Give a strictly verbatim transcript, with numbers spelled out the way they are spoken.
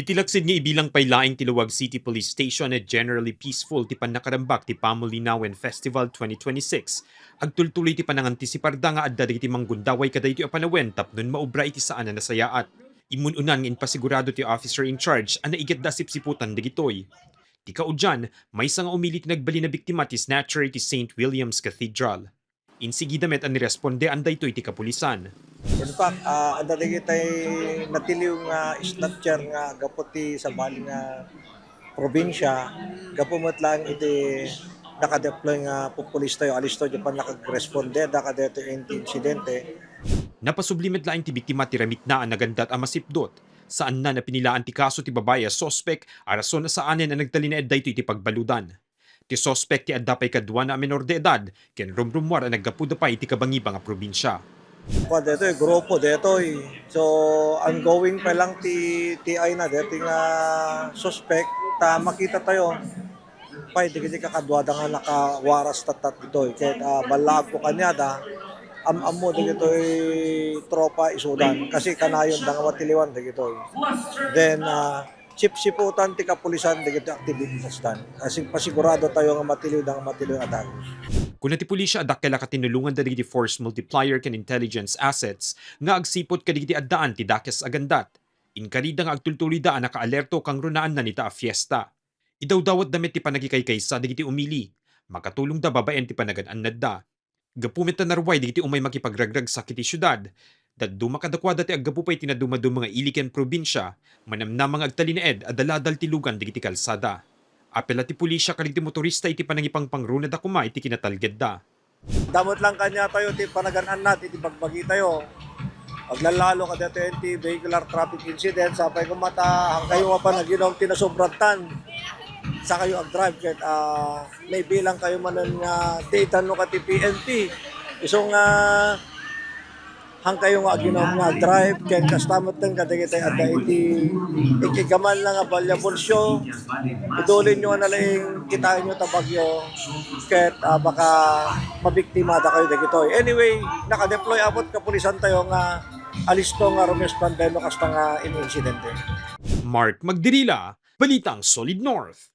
Iti laksid nga ibilang pay laeng ti Laoag City Police Station a generally peaceful ti pannakarambak ti Pamulinawen Festival twenty twenty-six, agtultuloy ti panangantisipar da nga adda dagiti manggundaway kadaytoy a panawen tapno maubra iti saan a nasayaat. Immun-unan nga impasigurado ti officer in charge a naigatda a sipsiputan dagitoy. Ti kaudian, maysa nga umili ti nagbalin a biktima ti snatcher iti Saint William's Cathedral. Insigida met a nirespondean daytoy ti kapulisan. In fact, ah, adda dagiti natiliw nga snatcher nga gapu ti sabali nga probinsya, gapu met laeng iti nakadeploy nga pupulis tayo, alisto, di pa nakagresponde da kadaytoy insidente. Napasubli met laeng ti biktima ti ramitna a nagandat a masipdut. Saanna a pinilaan ti kaso ti babai a suspek a rason a saanen a nagtalinaed daytoy ti pagbaludan. Ti suspek ti adda pay kaduana a menor de edad ken rumrummuar a naggapuda pay iti kabangibang a probinsya. Kua detoy, grupo detoy. So, ongoing pa lang ti, ti ay na detoy nga suspek, ta makita tayo. Pay, dagiti kakaduada nga nakawaras tatta ditoy. Ket, ah, ballaag ko kaniada, am-ammo dagitoy tropa isudan. Kasi kanayon da nga matiliwan dagitoy. Then, ah, sipsiputan ti kapulisan dagiti activities dan. Kasi pasigurado tayo nga matiliw da nga matiliw a dagus. Kuna ti pulisya a dakkel a katinulongan da dagiti force multiplier ken intelligence assets nga agsiput kadagiti addaan ti dakes a gandat. Inkarida nga agtultuloyda a nakaalerto kangrunaanna ita a fiesta. Idawdawatda met ti panagikaykaysa dagiti umili. Makatulongda babaen ti panagan-annadda. Gapu met ta narway dagiti umay makipagragragsak iti siudad, dadduma kadakuada ti aggapu pay ti nadumaduma nga ili ken probinsia, manamnama nga agtalinaed a daladal ti lugan dagiti kalsada. Apela ti pulisya kadagiti motorista iti panangipangpangrunada koma iti kinatalgedda. Damo met lang kaniatayo ti panagan-annad iti bagbagitayo. Aglalalo kadatayo iti vehicular traffic incident, sapay koma ta, hangkayo mapan aginom ti nasobra tan. Sakayo agdrive ket, ah, naibilang kayo manen nga ti itanno ka ti P N P. Isu nga hangkayo nga aginom nga agdrive ken kasta metten kadagiti adda iti ikigaman na nga balya bulsyo. Idulinyo nga nalaing kitaenyo ta bagyo ket, ah, baka mabiktimada kayo dagitoy. Anyway, nakadeploy abot kapulisan tayo nga alisto nga rumesponde no kasta nga in-insidente. Mark Magdirila, Balitang Solid North.